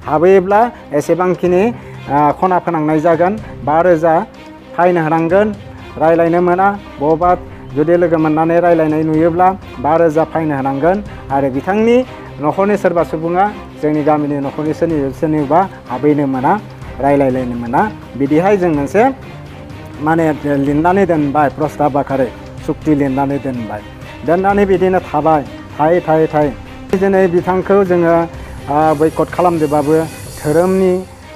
हाबोयोब्ला एसेबांखिनि खना फोनांनाय जागोन 5,000 फाइन होनांगोन रायलायनो मोना बबेबा जुदि लोगो मोननानै रायलायनाय नुयोब्ला 5,000 फाइन होनांगोन आरो बिथांनि नखरनि सोरबा सुबुङा जोंनि गामिनि नखरनि सोरनिबा हाबैनो मोना रायलायलायनो मोना बिदिहाय जों मोनसे माने लिरनानै दोनबाय प्रस्ताब आकारै सुक्ति लिरनानै दोननानै बिदिनो थाबाय थायै दिनै बिथांखौ जोङो बयकट खालामदोंबाबो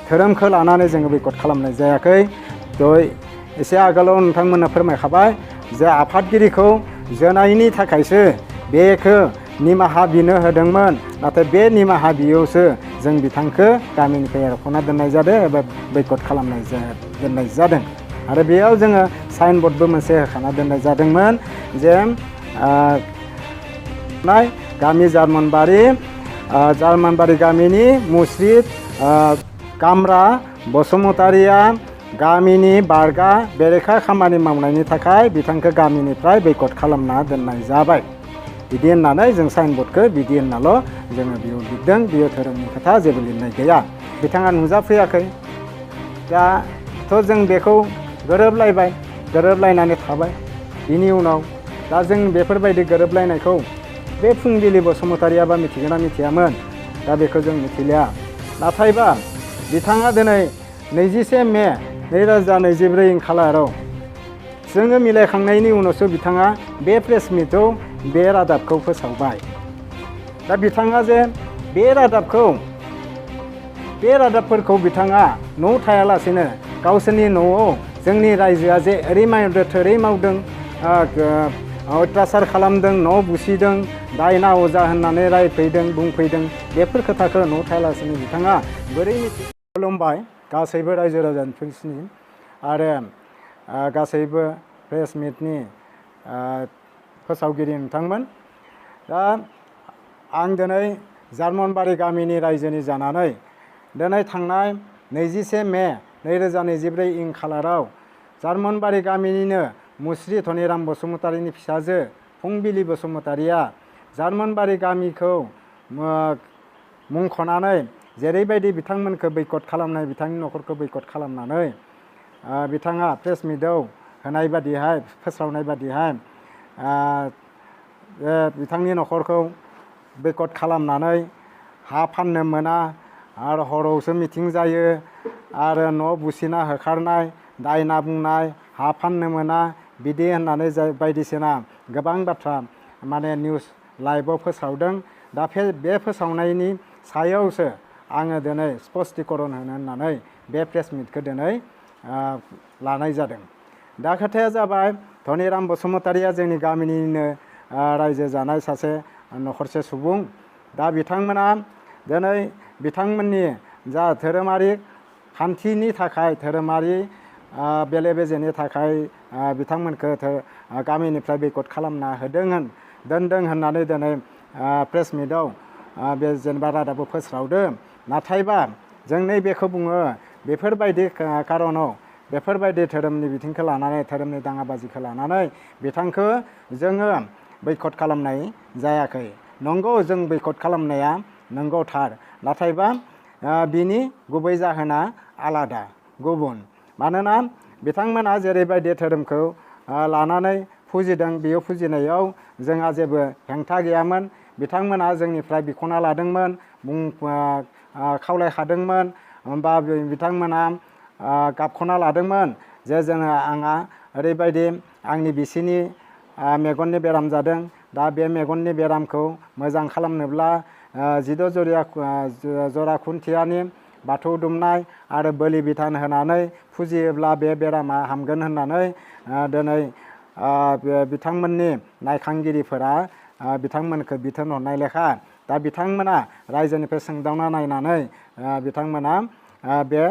धोरोमखौ लानानै जोङो बयकट खालामनाय जायाखै एसे आगोलाव नोंथांमोननो फोरमायखाबाय जे आफादगिरिखौ जोनायनि थाखायसो बेखौ निमाहा बिनो होदोंमोन नाथाय बे निमाहा बियावसो जों बिथांखौ गामिनिफ्राय एरख'ना दोननाय जादों एबा बयकट दोननाय जादों आरो बेयाव जोङो साइन बर्डबो मोनसे होखाना दोननाय जादोंमोन जे गामि जार्मानबारि गामिनि मुस्रिद कामरा बसुमतारिया गामिनि बारगा बेरेखा खामानि मावनायनि थाखाय बिथांखौ गामिनिफ्राय बयकट खालामना दोननाय जाबाय बिदि होननानै जों साइन बर्डखौ बिदि होननाल' जोङो बेयाव लिरदों बेयो धोरोमनि खोथा जेबो लिरनाय गैया बिथाङा नुजाफैयाखै दाथ' जों बेखौ गोरोबलायनानै थाबाय बिनि उनाव दा जों बेफोरबायदि गोरोबलायनायखौ बे फुंबिलि बसुमतारियाबा मिथिगोना मिथियामोन दा बेखौ जों मिथिलिया नाथायबा बिथाङा दिनै 21 मे 2024 खालाराव जोङो मिलायखांनायनि उनावसो बिथाङा बे प्रेस मिटआव बे रादाबखौ फोसावबाय दा बिथाङा जे बे रादाबफोरखौ बिथाङा न'आव थायालासेनो गावसोरनि न'आव जोंनि रायजोआ जे ओरै मावदों थोरै मावदों अयथासार खालामदों न' बुसिदों दायना अजा होननानै रायफैदों बुंफैदों बेफोर खोथाखौ न'आव थायालासेनो बिथाङा बोरै खुलुमबाय गासैबो रायजो राजाफोरनि आरो गासैबो प्रेस मिटनि फोसावगिरि नोंथांमोन दा आं दिनै जार्मानबारि गामिनि रायजोनि जानानै दिनै थांनाय 21 मे 2024 खालाराव जार्मानबारि गामिनिनो मुस्रि धनिराम बसुमतारिनि फिसाजो फुंबिलि बसुमतारिया जार्मानबारि गामिखौ मुंख'नानै जेरैबायदि बिथांमोनखौ बयकट खालामनाय बिथांनि न'खरखौ बयकट खालामनानै बिथाङा प्रेस मिटआव होनाय बादिहाय फोस्रावनाय बादिहाय बिथांनि न'खरखौ बयकट खालामनानै हा फाननो मोना आरो हरावसो मिथिं जायो आरो न' बुसिना होखारनाय दायना बुंनाय हा फाननो मोना बिदि होननानै बायदिसिना गोबां बाथ्रा माने निउस लाइभआव फोसावदों दा बे फोसावनायनि सायावसो आङो दिनै स्पष्टीकरण होनो होननानै बे प्रेस मिटखौ दिनै लानाय जादों दा खोथाया जाबाय धनिराम बसुमतारिया जोंनि गामिनिनो रायजो जानाय सासे नखरसे सुबुं दा बिथांमोना दिनै बिथांमोननि जा धोरोमारि खान्थिनि थाखाय धोरोमारि बेले बेजेनि थाखाय बिथांमोनखौ गामिनिफ्राय बयकट खालामना दोनदों होननानै दिनै प्रेस मिटआव बे जेनेबा रादाबखौ फोस्रावदों नाथायबा जों नैबेखौ बुङो बेफोरबायदि कारनाव बेफोरबायदि धोरोमनि बिथिंखौ लानानै धोरोमनि दाङाबाजिखौ लानानै बिथांखौ जोङो बयकट खालामनाय जायाखै नंगौ जों बयकट खालामनाया नंगौ थार नाथायबा बिनि गुबै जाहोना आलादा गुबुन मानोना बिथांमोना जेरैबायदि धोरोमखौ लानानै फुजिदों बेयाव फुजिनायाव जोंहा जेबो हेंथा गैयामोन बिथांमोना जोंनिफ्राय बिख'ना लादोंमोन खावलायखादोंमोन बा बिथांमोना गाबख'ना लादोंमोन जे आंहा ओरैबायदि आंनि बिसिनि मेगननि बेराम जादों दा बे मेगननि बेरामखौ मोजां खालामनोब्ला 16 जरा खुन्थियानि बाथौ दुमनाय आरो बोलि बिधान होनानै फुजियोब्ला बे बेरामा हामगोन होननानै दिनै बिथांमोननि नायखांगिरिफोरा बिथांमोनखौ बिथोन हरनाय लेखा दा बिथांमोना रायजोनिफ्राय सोंदावना नायनानै बिथांमोना बे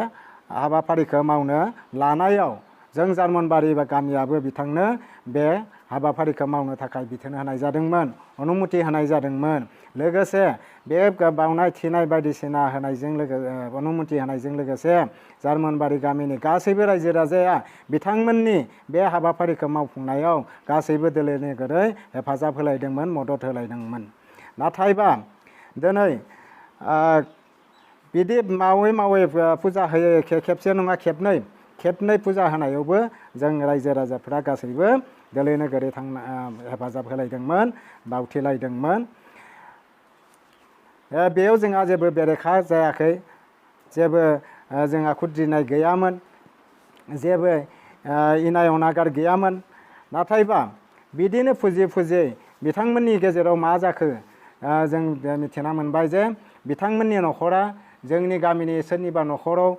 हाबाफारिखौ मावनो लानायाव जों जार्मानबारि गामियाबो बिथांनो बे हाबाफारिखौ मावनो थाखाय बिथोन होनाय जादोंमोन अनुमति होनाय जादोंमोन लोगोसे बे बावनाय थिनाय बायदिसिना होनायजों अनुमति होनायजों लोगोसे जार्मानबारि गामिनि गासैबो रायजो राजाया बिथांमोननि बे हाबाफारिखौ मावफुंनायाव गासैबो दोलो नोगोरै हेफाजाब होलायदोंमोन मदद होलायदोंमोन नाथायबा दिनै बिदि मावै मावै फुजा होयो खेबसे नङा खेबनै फुजा होनायावबो जों रायजो राजाफ्रा गासैबो गोलै नोगोरै हेफाजाब होलायदोंमोन बावथिलायदोंमोन। बेयाव जोंहा जेबो बेरेखा जायाखै, जेबो जोंहा खुद्रिनाय गैयामोन, जेबो इनाय अनागार गैयामोन। नाथायबा बिदिनो फुजियै बिथांमोननि गेजेराव मा जाखो जों मिथिना मोनबाय जे बिथांमोननि न'खरा जोंनि गामिनि सोरनिबा न'खराव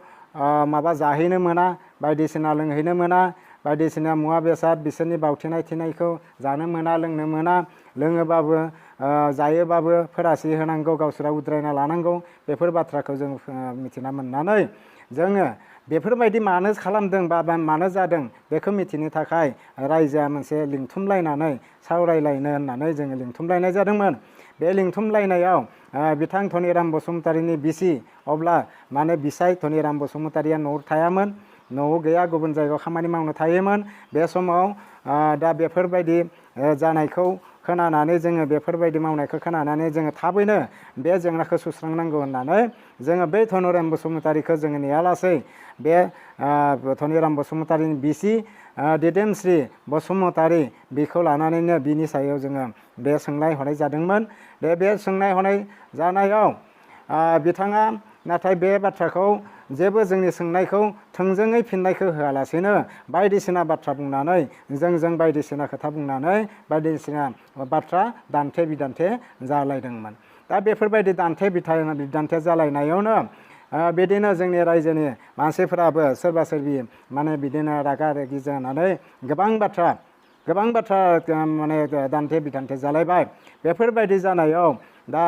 माबा जाहैनो मोना, बायदिसिना लोंहैनो मोना, बायदिसिना मुवा बेसाद बिसोरनि बावथिनाय थिनायखौ जानो मोना, लोंनो मोना, लोङोबाबो जायोबाबो फोरासि होनांगौ, गावसोरा उद्रायना लानांगौ। बेफोर बाथ्राखौ जों मिथिना मोननानै जोङो बेफोरबायदि मानो खालामदों बा मानो जादों बेखौ मिथिनो थाखाय रायजोआ मोनसे लिंथुमलायनानै सावरायलायनो होननानै जोङो लिंथुमलायनाय जादोंमोन। बे लिंथुमलायनायाव बिथां धनिराम बसुमतारीनि बिसि अब्ला माने बिसाय धनिराम बसुमतारीया न'आव थायामोन, न'आव गैया, गुबुन जायगायाव खामानि मावनो थायोमोन। बे समाव दा बेफोरबायदि जानायखौ खोनानानै जोङो बेफोरबायदि मावनायखौ खोनानानै जोङो थाबैनो बे जेंनाखौ सुस्रांनांगौ होननानै जोङो बै धनिराम बसुमतारीखौ जोङो नेयालासै बे धनिराम बसुमतारीनि बिसि दिदोमस्रि बसुमतारी बेखौ लानानैनो बिनि सायाव जोङो बे सोंनाय हरनाय जादोंमोन। बे सोंनाय हरनाय जानायाव बिथाङा नाथाय बे बाथ्राखौ जेबो जोंनि सोंनायखौ थोंजोङै फिननायखौ होआलासेनो बायदिसिना बाथ्रा बुंनानै जों बायदिसिना खोथा बुंनानै बायदिसिना बाथ्रा दान्थे बिदान्थे जालायदोंमोन। दा बेफोरबायदि दान्थे बिदान्थे जालायनायावनो बिदिनो जोंनि रायजोनि मानसिफोराबो सोरबा सोरबि माने बिदिनो रागा रेगि जानानै गोबां बाथ्रा माने दान्थे बिदान्थे जालायबाय। बेफोरबायदि जानायाव दा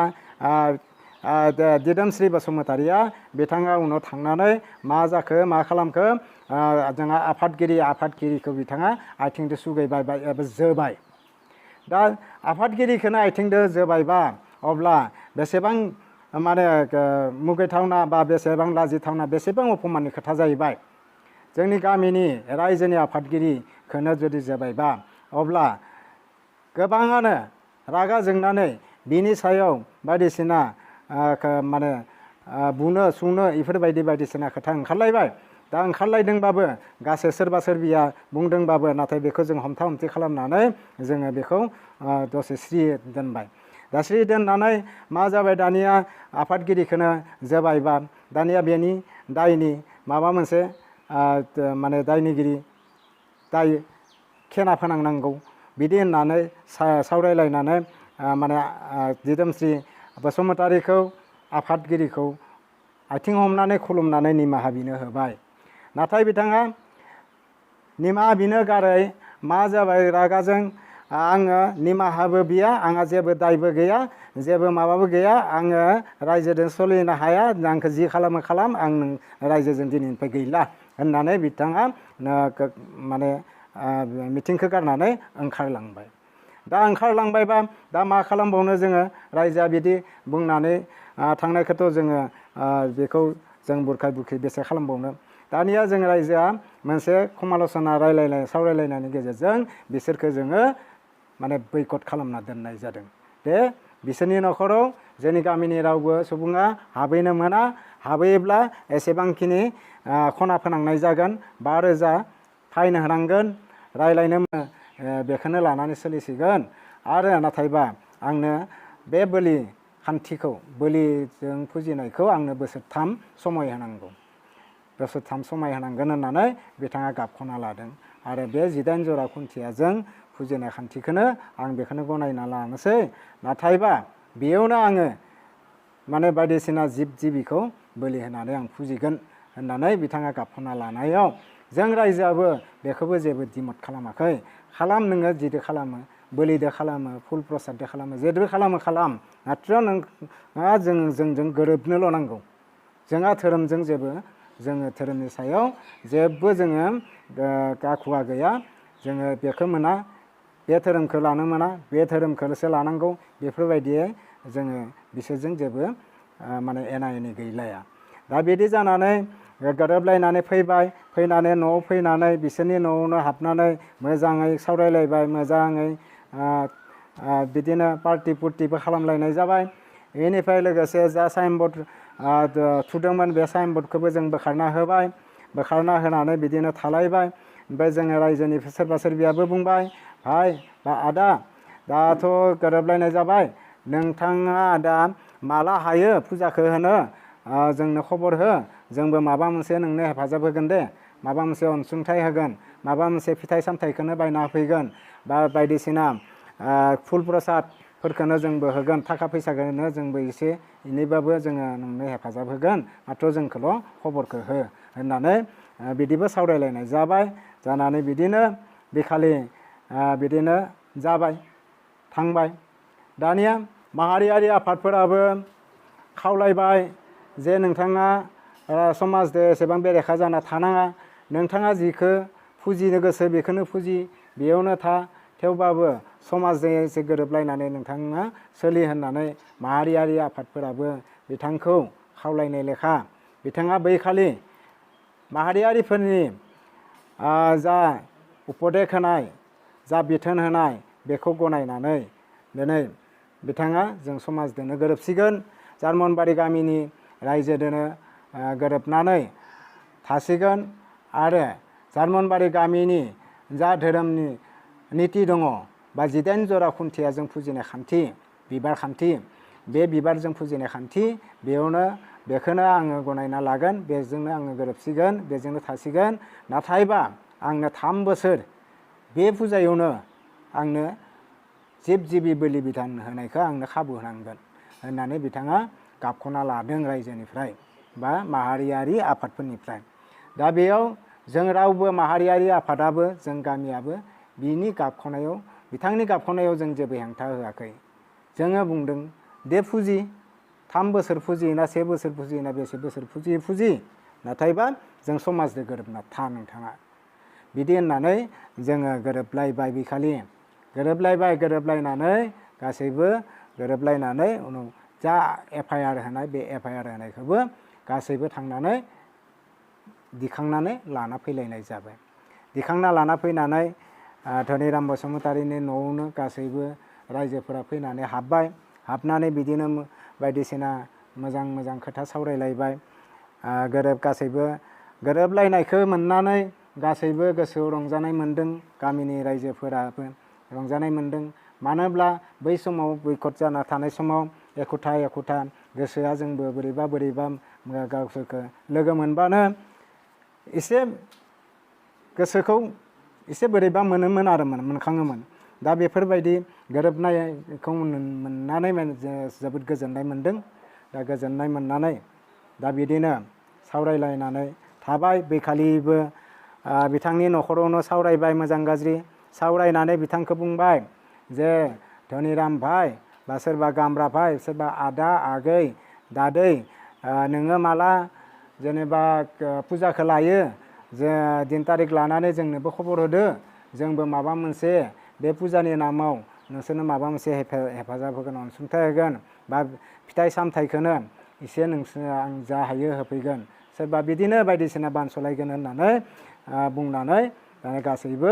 दिदोमस्रि बसुमतारीया बिथाङा उनाव थांनानै मा जाखो मा खालामखो जोंहा आफादगिरिखौ बिथाङा आथिंजों सुगैबाय एबा जोबाय। दा आफादगिरिखौनो आथिंजों जोबायबा अब्ला बेसेबां माने मुगैथावना बा बेसेबां लाजिथावना बेसेबां अपमाननि खोथा जाहैबाय। जोंनि गामिनि रायजोनि आफादगिरिखौनो जुदि जोबायबा अब्ला गोबाङानो रागा जोंनानै बिनि सायाव बायदिसिना माने बुनो सुनो बेफोरबायदि बायदिसिना खोथा ओंखारलायबाय। दा ओंखारलायदोंबाबो गासै सोरबा सोरबिया बुंदोंबाबो नाथाय बेखौ जों हमथा हमथि खालामनानै जोङो बेखौ दसे स्रि दोनबाय। दा स्रि दोननानै मा जाबाय दानिया आफादगिरिखौनो जोबायबा दानिया बेनि दायनि माबा मोनसे माने दायनिगिरि दाय खेना फोनांनांगौ बिदि होननानै सावरायलायनानै माने दिदोमस्रि बसुमतारीखौ आफादगिरिखौ आथिं हमनानै खुलुमनानै निमाहा बिनो होबाय। नाथाय बिथाङा निमाहा बिनो गारै मा जाबाय रागाजों आङो निमाहाबो बिया, आंहा जेबो दायबो गैया, जेबो माबाबो गैया, आङो रायजोजों सोलिनो हाया, आंखौ जि खालामो खालाम, आं रायजोजों दिनैनिफ्राय गैला होननानै बिथाङा माने मिटिंखौ गारनानै ओंखारलांबाय। दा ओंखारलांबायबा दा मा खालामबावनो जोङो रायजोआ बिदि बुंनानै थांनायखौथ' जोङो बेखौ जों बुरखाय बुरखि बेसे खालामबावनो। दानिया जों रायजोआ मोनसे समाल'सना सावरायलायनायनि गेजेरजों बिसोरखौ जोङो माने बयकट खालामना दोननाय जादों। दे बिसोरनि न'खराव जोंनि गामिनि रावबो सुबुङा हाबहैनो मोना, हाबहैयोब्ला एसेबांखिनि खना फोनांनाय जागोन, 5,000 फाइन होनांगोन, रायलायनो बेखौनो लानानै सोलिसिगोन। आरो नाथायबा आंनो बे बोलि खान्थिखौ बोलिजों फुजिनायखौ आंनो बोसोरथाम समय होनांगौ, बोसोरथाम समय होनांगोन होननानै बिथाङा गाबख'ना लादों। आरो बे 18 जरा खुन्थियाजों फुजिनाय खान्थिखौनो आं बेखौनो गनायना लानोसै, नाथायबा बेयावनो आङो माने बायदिसिना जिब जिबिखौ बोलि होनानै आं फुजिगोन होननानै बिथाङा गाबख'ना लानायाव जों रायजोआबो बेखौबो जेबो दिमत खालामाखै। खालाम नोङो जिदो खालामो, बोलिदो खालामो, फुल प्रसाददो खालामो, जेदो खालामो खालाम, माथ्र नोंहा जोंजों गोरोबनोल' नांगौ। जोंहा धोरोमजों जेबो जोङो धोरोमनि सायाव जेबो जोङो गाखुवा गैया, जोङो बेखौ मोना, बे धोरोमखौ लानो मोना, बे धोरोमखौल'सो लानांगौ, बेफोरबायदि जोङो बिसोरजों जेबो माने एना एनि गैलाया। दा बिदि जानानै गोरोबलायनानै फैबाय, फैनानै न'आव फैनानै बिसोरनि न'आवनो हाबनानै मोजाङै सावरायलायबाय, मोजाङै बिदिनो पार्टि पुर्टिबो खालामलायनाय जाबाय। बेनिफ्राय लोगोसे जा साइन बर्ड थुदोंमोन बे साइनबर्डखौबो जों बोखारना होबाय। बोखारना होनानै बिदिनो थालायबाय। ओमफ्राय जोङो रायजोनि सोरबा सोरबियाबो बुंबाय भाइ बा आदा दाथ' गोरोबलायनाय जाबाय नोंथाङा दा माला हायो फुजाखौ होनो जोंनो खबर हो जोंबो माबा मोनसे नोंनो हेफाजाब होगोन दे माबा मोनसे अनसुंथाइ होगोन माबा मोनसे फिथाइ सामथाइखौनो बायना होफैगोन बा बायदिसिना फुल प्रसादफोरखौनो जोंबो होगोन थाखा फैसाखौनो जोंबो एसे एनैबाबो जोङो नोंनो हेफाजाब होगोन माथ्र' जोंखौल' खबरखौ हो होननानै बिदिबो सावरायलायनाय जाबाय। जानानै बिदिनो बेखालि बिदिनो जाबाय थांबाय। दानिया माहारियारि आफादफोराबो खावलायबाय जे नोंथाङा समाजजों एसेबां बेरेखा जाना थानाङा नोंथाङा जिखौ फुजिनो गोसो बेखौनो फुजि बेयावनो था थेवबाबो समाजजों एसे गोरोबलायनानै नोंथाङा सोलि होननानै माहारियारि आफादफोराबो बिथांखौ खावलायनाय लेखा बिथाङा बैखालि माहारियारिफोरनि जा उपदेश होनाय जा बिथोन होनाय बेखौ गनायनानै दिनै बिथाङा जों समाजजोंनो गोरोबसिगोन जार्मनबारि गामिनि रायजोजोंनो गोरोबनानै थासिगोन आरो जार्मनबारि गामिनि जा धोरोमनि निति दङ बा 18 जरा खुन्थिया जों फुजिनाय खान्थि बिबार खान्थि बे बिबारजों फुजिनाय खान्थि बेयावनो बेखौनो आङो गनायना लागोन बेजोंनो आङो गोरोबसिगोन बेजोंनो थासिगोन नाथायबा आंनो 3 बोसोर बे फुजायावनो आंनो जिब जिबि बोलि बिधान होनायखौ आंनो खाबु होनांगोन होननानै बिथाङा गाबख'ना लादों रायजोनिफ्राय बा माहारियारि आफादफोरनिफ्राय। दा बेयाव जों रावबो माहारियारि आफादाबो जों गामियाबो बिनि गाबख'नायाव बिथांनि गाबख'नायाव जों जेबो हेंथा होआखै। जोङो बुंदों दे फुजि 3 बोसोर फुजियोना 1 बोसोर फुजियोना बेसे बोसोर फुजि नाथायबा जों समाजजों गोरोबना था नोंथाङा बिदि होननानै जोङो गोरोबलायबाय बिखालि गोरोबलायनानै गासैबो गोरोबलायनानै उनाव जा FIR होनाय बे FIR होनायखौबो गासैबो थांनानै दिखांनानै लाना फैलायनाय जाबाय। दिखांना लाना फैनानै धनिराम बसुमतारीनि न'आवनो गासैबो रायजोफोरा फैनानै हाबबाय। हाबनानै बिदिनो बायदिसिना मोजां खोथा सावरायलायबाय। गासैबो गोरोबलायनायखौ मोननानै गासैबो गोसोआव रंजानाय मोन्दों गामिनि रायजोफोराबो रंजानाय मोन्दों। मानो होनब्ला बै समाव बयकट जाना थानाय समाव एखुथा गोसोआ जोंबो बोरैबा गावसोरखौ लोगो मोनबानो एसे गोसोखौ एसे बोरैबा मोनोमोन आरो मोनखाङोमोन। दा बेफोरबायदि गोरोबनायखौ मोननानै जोबोद गोजोननाय मोन्दों। दा गोजोननाय मोननानै दा बिदिनो सावरायलायनानै थाबाय। बैखालिबो बिथांनि न'खरावनो सावरायबाय मोजां गाज्रि सावरायनानै बिथांखौ बुंबाय जे धनिराम भाइ बा सोरबा गामब्रा भाइ सोरबा आदा आगै दादै नोङो माला जेनेबा फुजाखौ लायो जे दिन तारिख लानानै जोंनोबो खबर होदो जोंबो माबा मोनसे बे फुजानि नामाव नोंसोरनो माबा मोनसे हेफाजाब होगोन अनसुंथाइ होगोन बा फिथाइ सामथाइखौनो एसे नोंसोर आं जा हायो होफैगोन सोरबा बिदिनो बायदिसिना बानस'लायगोन होननानै बुंनानै गासैबो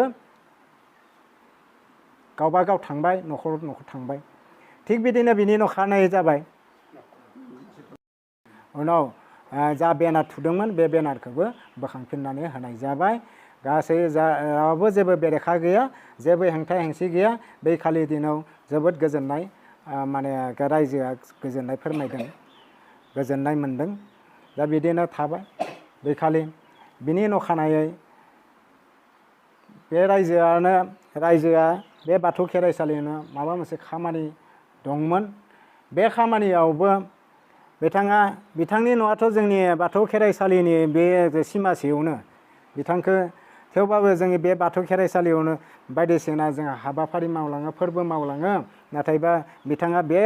गावबा गाव थांबाय न'खर थांबाय। थिग बिदिनो बिनि अखानायै जाबाय उनाव जा बेनार थुदोंमोन बे बेनारखौबो बोखांफिननानै होनाय जाबाय। गासै रावबो जेबो बेरेखा गैया जेबो हेंथा हेंसि गैया। बै खालि दिनाव जोबोद गोजोननाय माने रायजोआ गोजोननाय फोरमायदों गोजोननाय मोन्दों। दा बिदिनो थाबाय बैखालि बिनि अखानायै बे रायजोआ बे बाथौ खेराइसालिनो माबा मोनसे खामानि दंमोन। बे खामानियावबो बिथांनि न'आथ' जोंनि बाथौ खेराइसालिनि बे सिमासेयावनो बिथांखौ थेवबाबो जोंनि बे बाथौ खेराइसालियावनो बायदिसिना जोंहा हाबाफारि मावलाङो फोरबो मावलाङो नाथायबा बिथाङा बे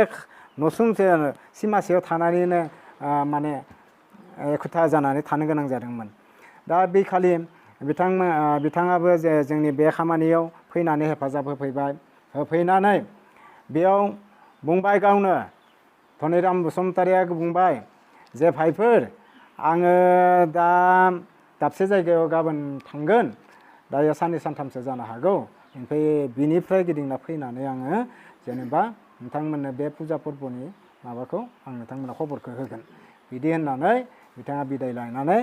न'सुंसे सिमासेयाव थानानैनो माने एखुथा जानानै थानो गोनां जादोंमोन। दा बे खालि बिथाङाबो जे जोंनि बे खामानियाव फैनानै हेफाजाब होफैनानै बेयाव बुंबाय गावनो धनिराम बसुमतारीया बुंबाय जे भाइफोर आङो दा दाबसे जायगायाव गाबोन थांगोन दायो साननै सानथामसो जानो हागौ ओमफ्राय बिनिफ्राय गिदिंना फैनानै आङो जेनेबा नोंथांमोननो बे फुजा फोरबोनि माबाखौ आं नोंथांमोननो खबरखौ होगोन बिदि होननानै बिथाङा बिदाय लानानै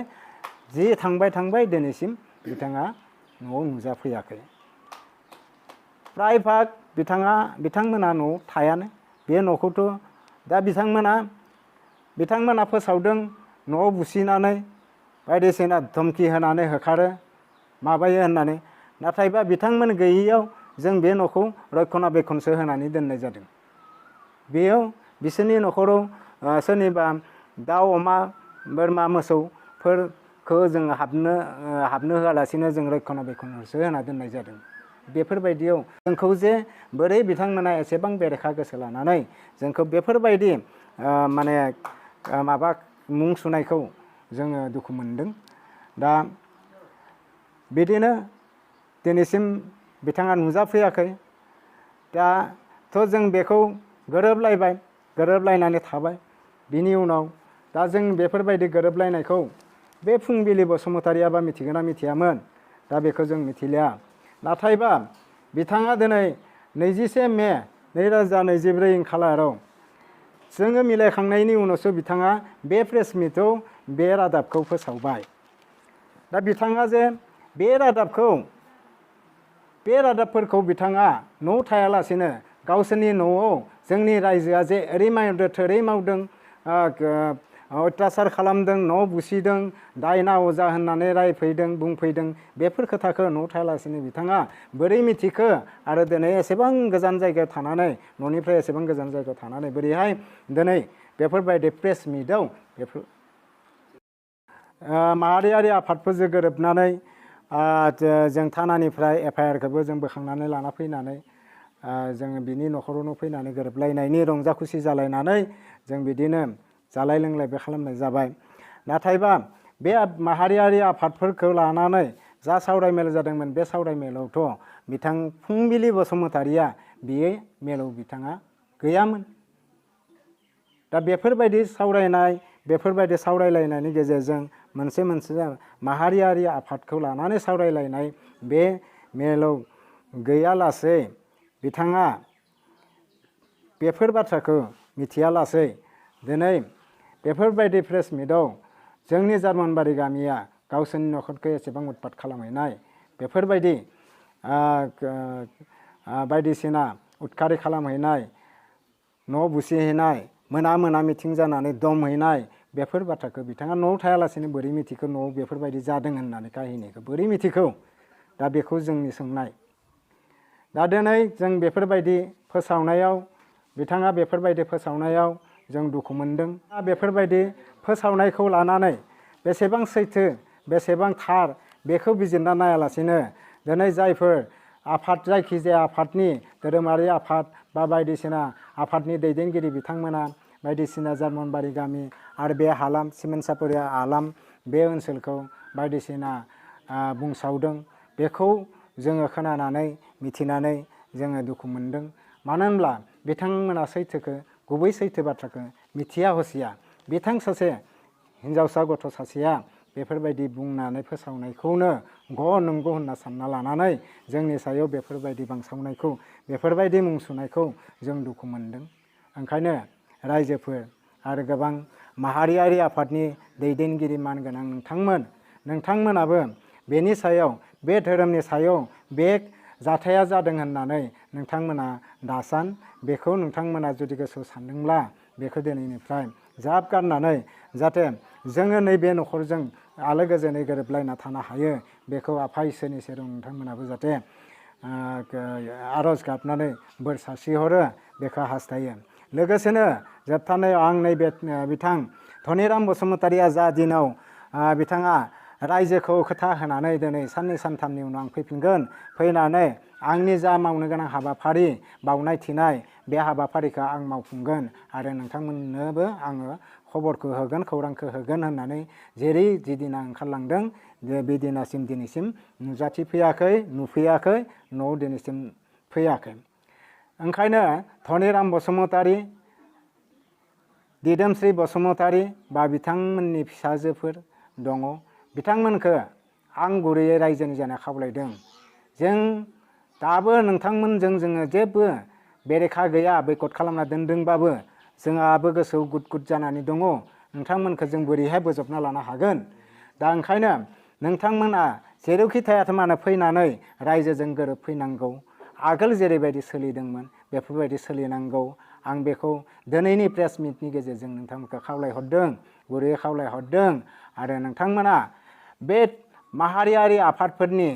जि थांबाय दिनैसिम बिथाङा न'आव नुजाफैयाखै। प्राय भाग बिथांमोना न'आव थायानो। बे न'खौथ' दा बिथांमोना फोसावदों न'आव बुसिनानै बायदिसिना धमकी होनानै होखारो माबायो होननानै, नाथायबा बिथांमोन गैयैयाव जों बे न'खौ रक्षनाबेक्षनसो होनानै दोननाय जादों। बेयाव बिसोरनि न'खराव सोरनिबा दाउ अमा बोरमा मोसौफोरखौ जों हाबनो होआलासिनो जों रक्षनाबेक्षनसो होना दोननाय जादों। बेफोरबायदियाव जोंखौ जे बोरै बिथांमोना एसेबां बेरेखा गोसो लानानै जोंखौ बेफोरबायदि माने माबा मुं सुनायखौ जोङो दुखु मोनदों। दा बिदिनो दिनैसिम बिथाङा नुजाफैयाखै। दाथ' जों बेखौ गोरोबलायनानै थाबाय। बिनि उनाव दा जों बेफोरबायदि गोरोबलायनायखौ बे फुंबिलि बसुमतारियाबा मिथिगोन ना मिथियामोन, दा बेखौ जों मिथिलिया। नाथायबा बिथाङा दिनै 21 मे 2024 खालाराव जोङो मिलायखांनायनि उनावसो बिथाङा बे प्रेस मिटआव बे रादाबखौ फोसावबाय। दा बिथाङा जे बे रादाबफोरखौ बिथाङा न'आव थायालासिनो गावसोरनि न'आव जोंनि रायजोआ जे ओरै मावदों थोरै मावदों, अयथासार खालामदों, न' बुसिदों, दायना अजा होननानै रायफैदों बुंफैदों, बेफोर खोथाखौ न'आव थायालासिनो बिथाङा बोरै मिथिखो आरो दिनै एसेबां गोजान जायगायाव थानानै न'निफ्राय एसेबां गोजान जायगायाव थानानै बोरैहाय दिनै बेफोरबायदि प्रेस मिटआव माहारियारि आफादफोरजों गोरोबनानै जों थानानिफ्राय FIR-खौबो जों बोखांनानै लाना फैनानै जोङो बिनि न'खरावनो फैनानै गोरोबलायनायनि रंजा खुसि जालायनानै जों बिदिनो जालाय लोंलायबो खालामनाय जाबाय। नाथायबा बे माहारियारि आफादफोरखौ लानानै जा सावरायमेल जादोंमोन, बे सावरायमेलावथ' बिथां फुंबिलि बसुमतारिया बे मेलाव बिथाङा गैयामोन। दा बेफोरबायदि सावरायलायनायनि गेजेरजों मोनसे माहारियारि आफादखौ लानानै सावरायलायनाय बे मेलाव गैयालासे बिथाङा बेफोर बाथ्राखौ मिथियालासे दिनै बेफोरबायदि प्रेस मिटआव जोंनि जार्मानबारि गामिया गावसोरनि नखरखौ एसेबां उत्पात खालामहैनाय, बेफोरबायदि बायदिसिना उदखारि खालामहैनाय, न' बुसिहैनाय, मोना मिथिं जानानै दम हैनाय, बेफोर बाथ्राखौ बिथाङा न'आव थायालासिनो बोरै मिथिखो न'आव बेफोरबायदि जादों होननानै काहिनिखौ बोरै मिथिखौ? दा बेखौ जोंनि सोंनाय। दा दिनै जों बेफोरबायदि फोसावनायाव जों दुखु मोनदों। बेफोरबायदि फोसावनायखौ लानानै बेसेबां सैथो बेसेबां थार बेखौ बिजिरना नायालासिनो दिनै जायफोर आफाद, जायखिजाया आफादनि धोरोमारि आफाद बा बायदिसिना आफादनि दैदेनगिरि बिथांमोना बायदिसिना जार्मानबारि गामि आरो बे हालाम सिमेन्ट हालाम बे ओनसोलखौ बायदिसिना बुंसावदों, बेखौ जोङो खोनानानै मिथिनानै जोङो दुखु मोनदों। मानो होनब्ला बिथांमोना गुबै सैथो बाथ्राखौ मिथिया हसिया बिथां सासे हिन्जावसा गथ' सासेया बेफोरबायदि बुंनानै फोसावनायखौनो नंगौ होनना सानना लानानै जोंनि सायाव बेफोरबायदि बांसावनायखौ, बेफोरबायदि मुं सुनायखौ जों दुखु मोनदों। ओंखायनो रायजोफोर आरो गोबां माहारियारि आफादनि दैदेनगिरि मानगोनां नोंथांमोनाबो बेनि सायाव, बे धोरोमनि सायाव बे जाथाया जादों होननानै नोंथांमोना दासान। बेखौ नोंथांमोना जुदि गोसोआव सानदोंब्ला बेखौ दिनैनिफ्राय ज्राब गारनानै जाहाथे जोङो नैबे न'खरजों आलो गोजोनै गोरोबलायना थानो हायो, बेखौ आफा इसोरनि सेराव नोंथांमोनाबो जाहाथे आर'ज गाबनानै बोर सारस्रिहरो, बेखौ हास्थायो। लोगोसेनो जोबथारनायाव आं नैबे बिथां धनिराम बसुमतारिया जा दिनाव बिथाङा रायजोखौ खोथा होनानै दिनै साननै सानथामनि उनाव आं फैफिनगोन, फैनानै आंनि जा मावनो गोनां हाबाफारि बावनाय थिनाय बे हाबाफारिखौ आं मावफुंगोन आरो नोंथांमोननोबो आङो खबरखौ होगोन, खौरांखौ होगोन होननानै जेरै जिदिना ओंखारलांदों बे दिनैसिम नुफैयाखै, न'आव दिनैसिम फैयाखै। ओंखायनो धनिराम बसुमतारि, दिदोमस्रि बसुमतारि बा बिथांमोननि फिसाजोफोर दङ, बिथांमोनखौ आं गुरैयै रायजोनि जाना खावलायदों। जों दाबो नोंथांमोनजों जोङो जेबो बेरेखा गैया, बयकट खालामना दोनदोंबाबो जोंहाबो गोसोआव गुद जानानै दङ। नोंथांमोनखौ जों बोरैहाय बोजबना लानो हागोन। दा ओंखायनो नोंथांमोना जेरावखि थायाथों मानो फैनानै रायजोजों गोरोबफैनांगौ। आगोल जेरैबायदि सोलिदोंमोन बेफोरबायदि सोलिनांगौ। आं बेखौ दिनैनि प्रेस मिटनि गेजेरजों नोंथांमोनखौ खावलायहरदों, गुरैयै खावलायहरदों। आरो नोंथांमोना बे माहारियारि आफादफोरनि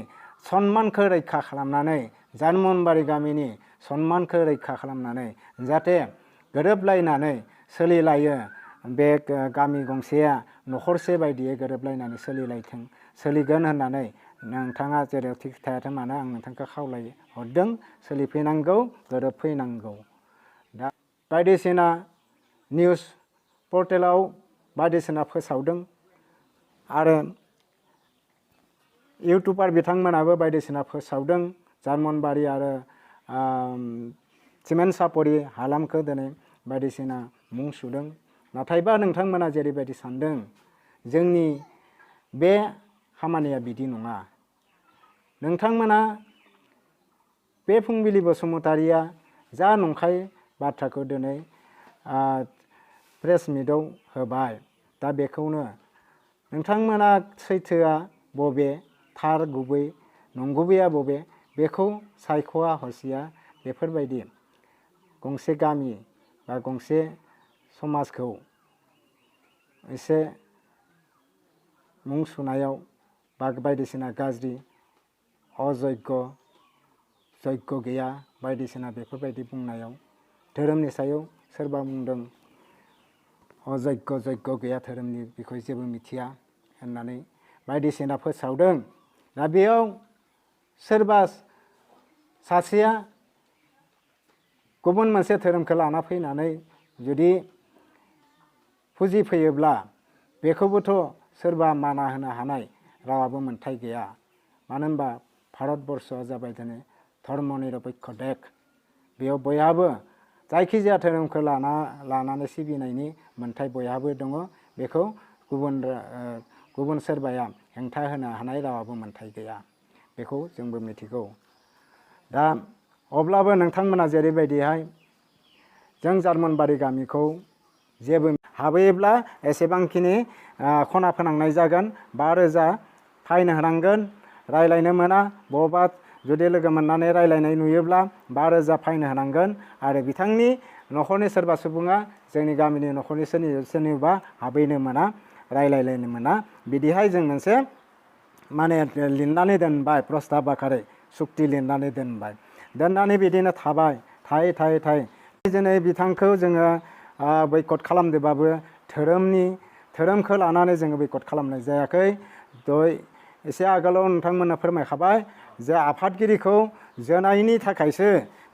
सन्मानखौ रैखा खालामनानै, जार्मनबारि गामिनि सन्मानखौ रैखा खालामनानै जाहाथे गोरोबलायनानै सोलिलायो। बे गामि गंसेया न'खरसे बायदियै गोरोबलायनानै सोलिलायथों, सोलिगोन होननानै नोंथाङा जेरावखि थायाथों मानो आं नोंथांखौ खावलायहरदों। सोलिफैनांगौ, गोरोबफैनांगौ। दा बायदिसिना निउस पर्टेलाव बायदिसिना फोसावदों आरो इउटुबार बिथांमोनाबो बायदिसिना फोसावदों। जार्मनबारि आरो सिमेन्ट सापरि हालामखौ दिनै बायदिसिना मुं सुदों। नाथायबा नोंथांमोना जेरैबायदि सानदों जोंनि बे खामानिया बिदि नङा। नोंथांमोना बे फुंबिलि बसुमतारिया जा नंखाय बाथ्राखौ दिनै प्रेस मिटआव होबाय, दा बेखौनो नोंथांमोना सैथोआ बबे, थार गुबै नंगुबैया बबे, बेखौ सायख'आ हसिया बेफोरबायदि गंसे गामि बा गंसे समाजखौ एसे मुं सुनायाव बा बायदिसिना गाज्रि अजग्य गैया बायदिसिना बेफोरबायदि बुंनायाव, धोरोमनि सायाव सोरबा बुंदों अजग्य गैया, धोरोमनि बिखय जेबो मिथिया होननानै बायदिसिना फोसावदों। दा बेयाव सोरबा सासेया गुबुन मोनसे धोरोमखौ लाना फैनानै जुदि फुजिफैयोब्ला बेखौबोथ' सोरबा माना होनो हानाय रावाबो मोन्थाय गैया। मानो होनबा भारतबर्षआ जाबाय दिनै धर्मनिरपेक्ष देश। बेयाव बयहाबो जायखिजाया धोरोमखौ लानानै सिबिनायनि मोन्थाय बयहाबो दङ। बेखौ गुबुन सोरबाया हेंथा होनो हानाय रावाबो मोन्थाय गैया। बेखौ जोंबो मिथिगौ। दा अब्लाबो नोंथांमोना जेरैबायदिहाय जों जार्मनबारि गामिखौ जेबो हाबैयोब्ला एसेबांखिनि खना फोनांनाय जागोन। 5,000 फाइन होनांगोन। रायलायनो मोना, बबावबा जुदि लोगो मोननानै रायलायनाय नुयोब्ला 5,000 फाइन होनांगोन। आरो बिथांनि न'खरनि सोरबा सुबुङा जोंनि गामिनि न'खरनि सोरनिबा हाबैनो मोना, रायलायलायनो मोना। बिदिहाय जों मोनसे माने लिरनानै दोनबाय, प्रस्ताब आकारै सुक्ति लिरनानै दोनबाय। दोननानै बिदिनो थाबाय, थायै दिनै बिथांखौ जोङो बयकट खालामदोंबाबो धोरोमखौ लानानै जोङो बयकट खालामनाय जायाखै। एसे आगोलाव नोंथांमोननो फोरमायखाबाय जे आफादगिरिखौ जोनायनि थाखायसो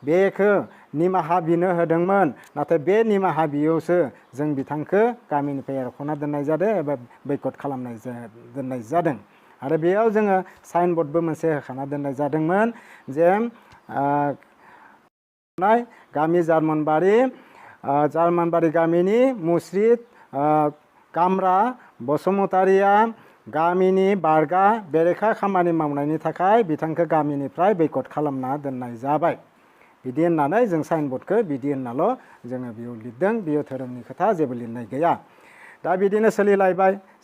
बेखौ निमाहा बिनो होदोंमोन। नाथाय बे निमाहा बियावसो जों बिथांखौ गामिनिफ्राय एरख'ना दोननाय जादों एबा बयकट दोननाय जादों। आरो बेयाव जोङो साइन बर्डबो मोनसे होखाना दोननाय जादोंमोन जे गामि जार्मनबारि गामिनि मुस्रि कामरा बसुमतारिया गामिनि बारगा बेरेखा खामानि मावनायनि थाखाय बिथांखौ गामिनिफ्राय बयकट खालामना दोननाय जाबाय। बिदि होननानै जों साइन बर्डखौ बिदि होननाल' जोङो बेयाव लिरदों। बेयो धोरोमनि खोथा, जेबो लिरनाय गैया। दा बिदिनो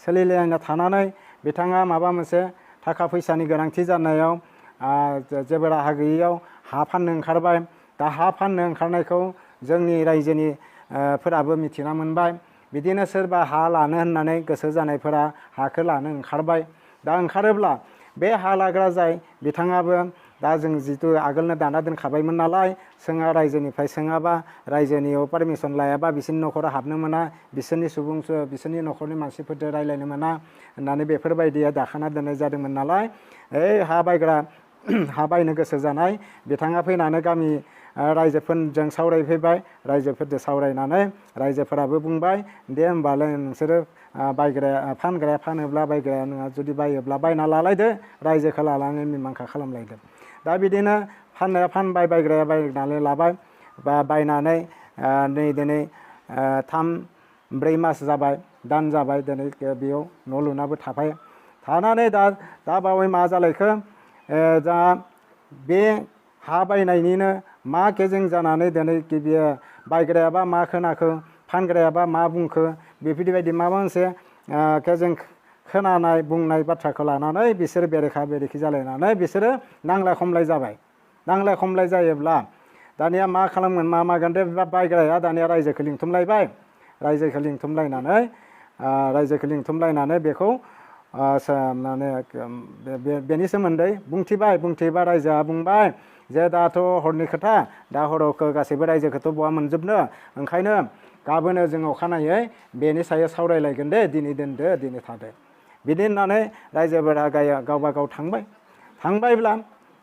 सोलिलायना थानानै बिथाङा माबा मोनसे थाखा फैसानि गोनांथि जानायाव जेबो राहा गैयैयाव हा फाननो ओंखारबाय। दा हा फाननो ओंखारनायखौ जोंनि रायजोनि फोराबो मिथिना मोनबाय। बिदिनो सोरबा हा लानो होननानै गोसो जानायफोरा हाखौ लानो ओंखारबाय। दा ओंखारोब्ला बे हा लाग्रा जाय बिथाङाबो दा जों जिथु आगोलनो दाना दोनखाबायमोन नालाय, रायजोनिफ्राय सोङाबा, रायजोनियाव पारमिसन लायाबा बिसोरनि न'खराव हाबनो मोना, बिसोरनि न'खरनि मानसिफोरजों रायलायनो मोना होननानै बेफोरबायदिया दाखाना दोननाय जादोंमोन नालाय, हा बायनो गोसो जानाय बिथाङा फैनानै गामि रायजोफोरजों सावरायफैबाय। रायजोफोरजों सावरायनानै रायजोफोराबो बुंबाय दे होमबालाय नोंसोरो फानग्राया फानोब्ला बायग्राया नोंहा जुदि बायोब्ला बायना लालायदो, रायजोखौ लानानै मिमांसा खालामलायदो। दा बिदिनो फाननाया फानबाय, बायग्राया बायनानै लाबाय। बा बायनानै दिनै 3-4 मास जाबाय, दान जाबाय। दिनै बेयाव न' लुनाबो थाबाय। थानानै दा बावै मा जालायखो, दा बे हा बायनायनिनो मा गेजें जानानै दिनै बायग्रायाबा मा खोनाखो, फानग्रायाबा मा बुंखो, बेफोरबायदि माबा मोनसे जों खोनानाय बुंनाय बाथ्राखौ लानानै बिसोरो बेरेखा बेरेखि जालायनानै बिसोरो नांलाय खमलाय जाबाय। नांलाय खमलाय जायोब्ला दानिया मा खालामगोन मा मागोन दे बायग्राया दानिया रायजोखौ लिंथुमलायबाय। रायजोखौ लिंथुमलायनानै बेखौ माने बेनि सोमोन्दै बुंथिबा रायजोआ बुंबाय जे दाथ' हरनि खोथा, दा हराव गासैबो रायजोखौथ' बहा मोनजोबनो, ओंखायनो गाबोनो जों अखानायै बेनि सायाव सावरायलायगोन दे, दिनै दोनदो दिनै थादो। बिदि होननानै रायजोफोरा गावबा गाव थांबायब्ला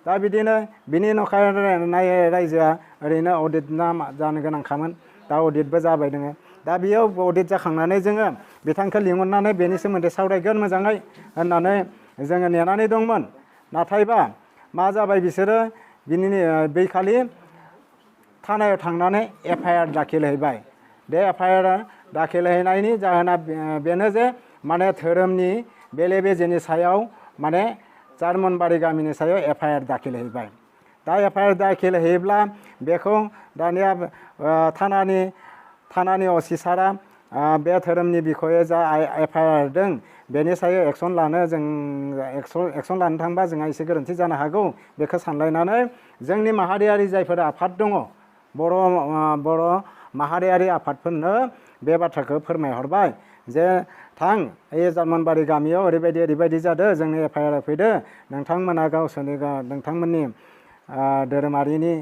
दा बिदिनो बिनि नखानायै रायजोआ ओरैनो अडिट ना जानो गोनांखामोन, दा अडिटबो जाबाय दोङो। दा बेयाव अडिट जाखांनानै जोङो बिथांखौ लिंहरनानै बेनि सोमोन्दै सावरायगोन मोजाङै होननानै जोङो नेनानै दंमोन। नाथायबा मा जाबाय बिसोरो बैखालि थानायाव थांनानै FIR दाखिल हैबाय। बे FIR दाखिल हैनायनि जाहोना बेनो जे माने धोरोमनि बेले बेजेनि सायाव माने जार्मनबारि गामिनि सायाव FIR दाखिल हैबाय। दा FIR दाखिल हैयोब्ला बेखौ दानिया थानानि असिसारा बे धोरोमनि बिखयै जा FIR दं बेनि सायाव एक्सन लानो थांबा जोंहा एसे गोरोन्थि जानो हागौ, बेखौ सानलायनानै जोंनि माहारियारि जायफोर आफाद दङ, बर' माहारियारि आफादफोरनो बे बाथ्राखौ फोरमायहरबाय जे थां जार्मनबारि गामियाव ओरैबायदि जादों, जोंनि FIR फैदो, नोंथांमोना नोंथांमोननि धोरोमारिनि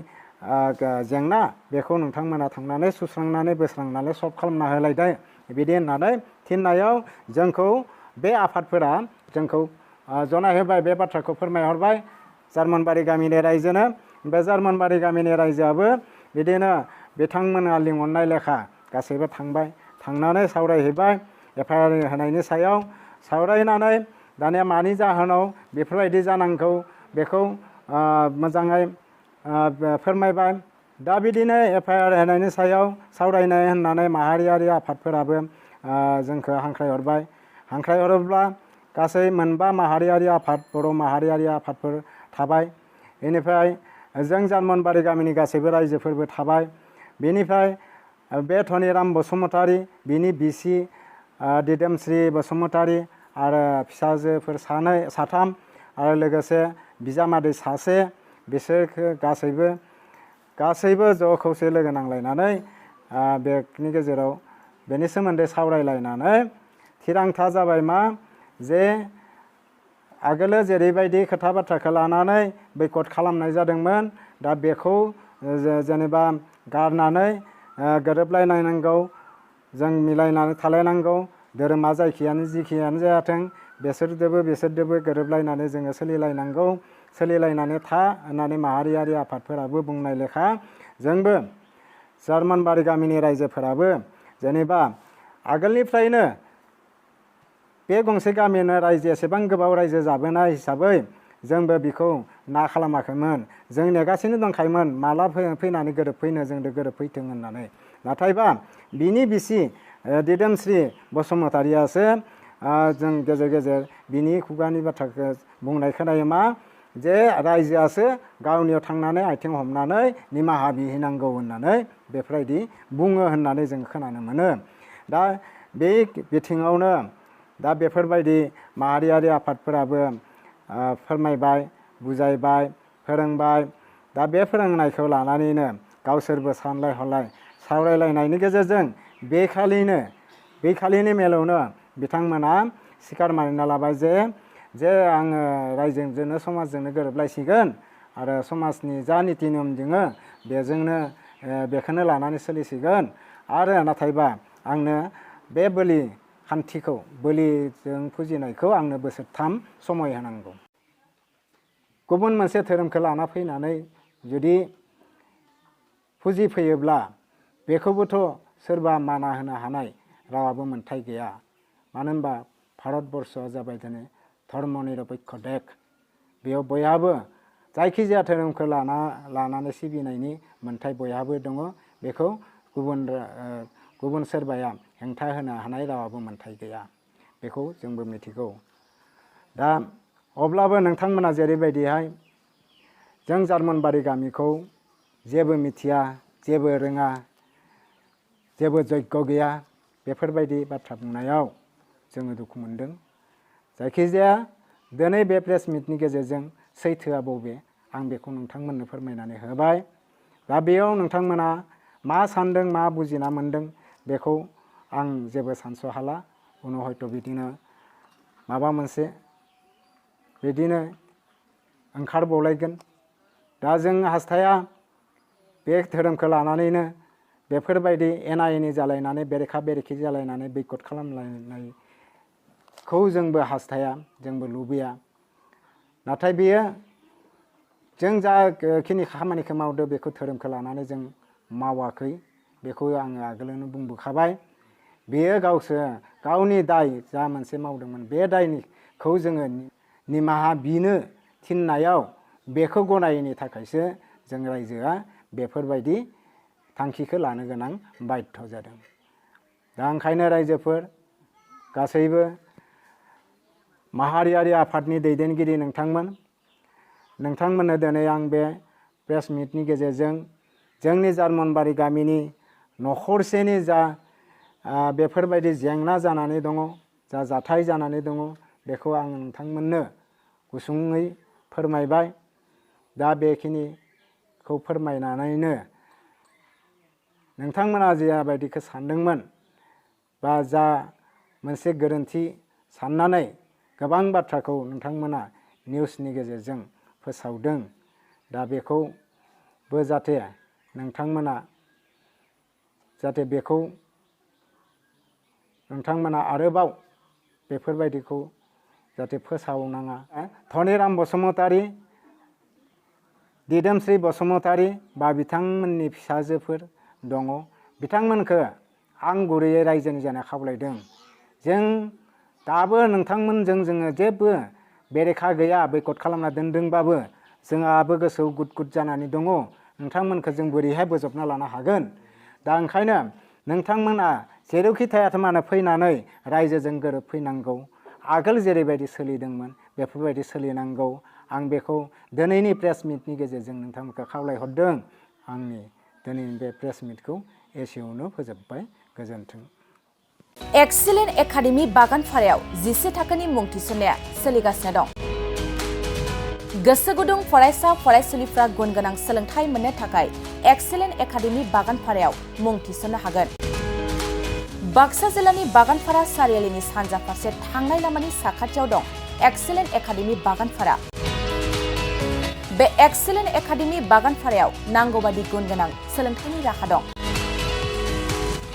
जेंना बेखौ नोंथांमोना थांनानै सुस्रांनानै बोस्रांनानै सल्भ खालामना होलायदो। बिदि होननानै थिननायाव जोंखौ बे आफादफोरा जोंखौ जनायहोबाय, बे बाथ्राखौ फोरमायहरबाय जार्मनबारि गामिनि रायजोनो। बे जार्मनबारि गामिनि रायजोआबो बिदिनो बिथांमोना लिंहरनाय लेखा गासैबो थांनानै सावरायहैबाय FIR होनायनि सायाव। सावरायनानै दानिया मानि जाहोनाव बेफोरबायदि जानांगौ बेखौ मोजाङै फोरमायबाय। दा बिदिनो FIR होनायनि सायाव सावरायनाय होननानै माहारियारि आफादफोराबो जोंखौ हांख्रायहरोब्ला गासै मोनबा माहारियारि आफाद, बर' माहारियारि आफादफोर थाबाय। बेनिफ्राय जों जार्मनबारि गामिनि गासैबो रायजोफोरबो थाबाय। बेनिफ्राय बे धनिराम बसुमतारी, बिनि बिसि दिदोमस्रि बसुमतारी आरो फिसाजोफोर साथाम आरो लोगोसे बिजामादै सासे, बिसोरखौ गासैबो ज' खौसे लोगो नांलायनानै बेनि गेजेराव बेनि सोमोन्दै सावरायलायनानै थिरांथा जाबाय मा जे आगोलो जेरैबायदि खोथा बाथ्राखौ लानानै बयकट खालामनाय जादोंमोन, दा बेखौ जेनेबा गारनानै गोरोबलायनांगौ, जों मिलायनानै थालायनांगौ। धोरोमा जिखियानो जायाथों बिसोरजोंबो गोरोबलायनानै जोङो सोलिलायनानै था होननानै माहारियारि आफादफोराबो बुंनाय लेखा जोंबो जार्मनबारि गामिनि रायजोफोराबो जेनेबा आगोलनिफ्रायनो बे गंसे गामियावनो रायजो एसेबां गोबाव रायजो जाबोनाय हिसाबै जोंबो बेखौ खालामाखैमोन। जों नेगासिनो दंखायोमोन माला फैनानै गोरोबफैनो, जोंजों गोरोबफैथों होननानै। नाथायबा बिनि बिसि दिदोमस्रि बसुमतारियासो जों गेजेर गेजेर बिनि खुगानि बाथ्राखौ बुंनाय खोनायो मा जे रायजोआसो गावनियाव थांनानै आथिं हमनानै निमाहा बिहैनांगौ होननानै बेफोरबायदि बुङो होननानै जों खोनानो मोनो। दा बे बिथिङावनो दा बेफोरबायदि माहारियारि आफादफोराबो फोरमायबाय, बुजायबाय, फोरोंबाय। दा बे फोरोंनायखौ लानानैनो गावसोरबो सानलाय हलाय सावरायलायनायनि गेजेरजों बेखालिनि मेलावनो बिथांमोना सिखार मानिना लाबाय जे आङो रायजोजोंनो समाजजोंनो गोरोबलायसिगोन आरो समाजनि जा निति नियम दोङो बेखौनो लानानै सोलिसिगोन। आरो नाथायबा आंनो बे बोलिजों फुजिनायखौ आंनो बोसोरथाम समय होनांगौ। गुबुन मोनसे धोरोमखौ लाना फैनानै जुदि फुजिफैयोब्ला बेखौबोथ' सोरबा माना होनो हानाय रावाबो मोन्थाय गैया। मानो होनबा भारतबर्षआ जाबाय दिनै धर्म निरपेक्ष देश। बेयाव बयहाबो जायखिजाया धोरोमखौ लानानै सिबिनायनि मोन्थाय बयहाबो दङ। बेखौ गुबुन सोरबाया हेंथा होनो हानाय रावाबो मोन्थाय गैया, बेखौ जोंबो मिथिगौ। दा अब्लाबो नोंथांमोना जेरैबायदिहाय जों जार्मनबारि गामिखौ जेबो मिथिया, जेबो रोङा, जेबो जग्य गैया, बेफोरबायदि बाथ्रा बुंनायाव जोङो दुखु मोनदों। जायखिजाया दिनै बे प्रेस मिटनि गेजेरजों सैथोआ बबे आं बेखौ नोंथांमोननो फोरमायनानै होबाय। दा बेयाव नोंथांमोना मा सान्दों मा बुजिना मोन्दों बेखौ आं जेबो सानस'हाला। उनाव हयथ' बिदिनो माबा मोनसे बिदिनो ओंखारबावलायगोन। दा जों हास्थाया बे धोरोमखौ लानानैनो बेफोरबायदि एना एनि जालायनानै बेरेखा बेरेखि जालायनानै बयकट खालामलायनायखौ जोंबो हास्थाया, जोंबो लुबैया। नाथाय बेयो जों जाखिनि खामानिखौ मावदो बेखौ धोरोमखौ लानानै जों मावाखै, बेखौ आङो आगोलावनो बुंबोखाबाय। बेयो गावनि दाय जा मोनसे मावदोंमोन बे दायखौ जोङो निमाहा बिनो थिननायाव बेखौ गनायैनि थाखायसो जों रायजोआ बेफोरबायदि थांखिखौ लानो गोनां बाध्य जादों। दा ओंखायनो रायजोफोर गासैबो माहारियारि आफादनि दैदेनगिरि नोंथांमोननो दिनै आं बे प्रेस मिटनि गेजेरजों जोंनि जार्मनबारि गामिनि नखरसेनि जा बेफोरबायदि जेंना जानानै दङ, जा जाथाय जानानै दङ बेखौ आं नोंथांमोननो गुसुङै फोरमायबाय। दा बेखिनिखौ फोरमायनानैनो नोंथांमोना जाबायदिखौ सानदोंमोन बा जा मोनसे गोरोन्थि साननानै गोबां बाथ्राखौ नोंथांमोना निउसनि गेजेरजों फोसावदों, दा बेखौबो जाहाथे नोंथांमोना बेखौ नोंथांमोना आरोबाव बेफोरबायदिखौ जाहाथे फोसावनाङा। धनिराम बसुमतारी, दिदोमस्रि बसुमतारी बा बिथांमोननि फिसाजोफोर दङ, बिथांमोनखौ आं गुरैयै रायजोनि जाना खावलायदों। जों दाबो नोंथांमोनजों जोङो जेबो बेरेखा गैया, बयकट खालामना दोनदोंबाबो जोंहाबो गोसोआव गुद गुद जानानै दङ। नोंथांमोनखौ जों बोरैहाय बोजबना लानो हागोन। दा ओंखायनो नोंथांमोना जेरावखि थायाथों मानो फैनानै रायजोजों गोरोबफैनांगौ। आगोल जेरैबायदि सोलिदोंमोन बेफोरबायदि सोलिनांगौ। आं बेखौ दिनैनि प्रेस मिटनि गेजेरजों नोंथांमोनखौ खावलायहरदों। आंनि दिनैनि बे प्रेस मिटखौ एसेयावनो फोजोबबाय। गोजोन्थों। एक्सेलेन्ट एकाडेमि बागानपारायाव 10 थाखोनि मुं थिसननाया सोलिगासिनो दं। गोसो गुदुं फरायसा फरायसुलिफ्रा गुन गोनां सोलोंथाइ मोननो थाखाय एक्सेलेन्ट एकाडेमि बागानपारायाव मुं थिसननो हागोन। बाक्सा जिल्लानि बागानपारा सारियालिनि सानजा फारसे थांनाय लामानि साखाथियाव दं एक्सेलेन्ट एकाडेमि बागानपारा। बे एक्सेलेन्ट एकाडेमि बागानपारायाव नांगौबादि गुन गोनां सोलोंथाइनि राहा दं।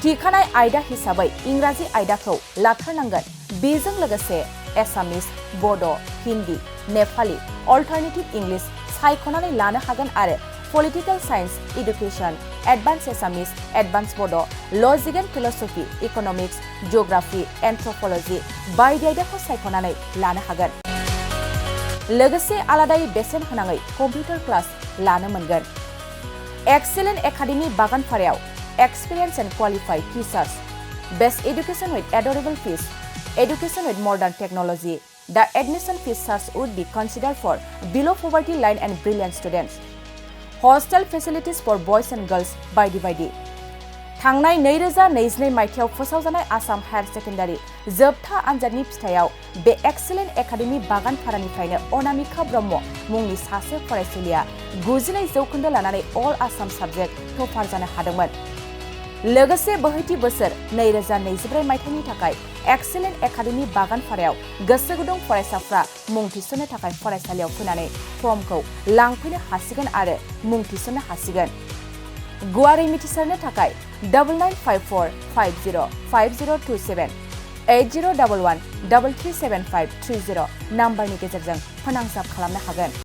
थिखानाय आयदा हिसाबै इंराजि आयदाखौ लाथारनांगोन। बेजों लोगोसे एसामिस, बड', हिन्दी, नेपाली, अल्टारनेटिभ इंलिश सायख'नानै लानो हागोन आरो पलिटिकेल साइन्स, इडुकेसन, एडभान्स एसामिस, एडभान्स बड', लजिक एन्ड फिलसफी, इकनमिक्स, जिअग्राफी, एन्थ्रपलजि बायदि आयदाखौ सायख'नानै लानो हागोन। लोगोसे आलादायै बेसेन होनाङै कम्पिउटार क्लास लानो मोनगोन। एक्सेलेन्ट एकाडेमि बागानपारायाव experience and qualified teachers, best education with adorable fees, education with modern technology. The admission fees charge would be considered for below poverty line and brilliant students. Hostel facilities for boys and girls बायदि। थांनाय 2022 मायथाइयाव फोसावजानाय Assam higher secondary जोबथा आनजादनि फिथाइयाव बे excellent academy बागानपारानिफ्रायनो Anamika Brahma मुंनि सासे फरायसुलिया 92% लानानै अल आसाम साबजेक्ट टपार जानो हादोंमोन। लोगोसे बोहैथि बोसोर 2024 मायथाइनि थाखाय एक्सेलेन्ट एकाडेमि बागानपारायाव गोसो गुदुं फरायसाफ्रा मुं थिसननो थाखाय फरायसालियाव फैनानै फर्मखौ लांफैनो हासिगोन आरो मुं थिसननो हासिगोन। गुवारै मिथिसारनो थाखाय 9954505027 8011337530 नाम्बारनि गेजेरजों फोनांजाब खालामनो हागोन।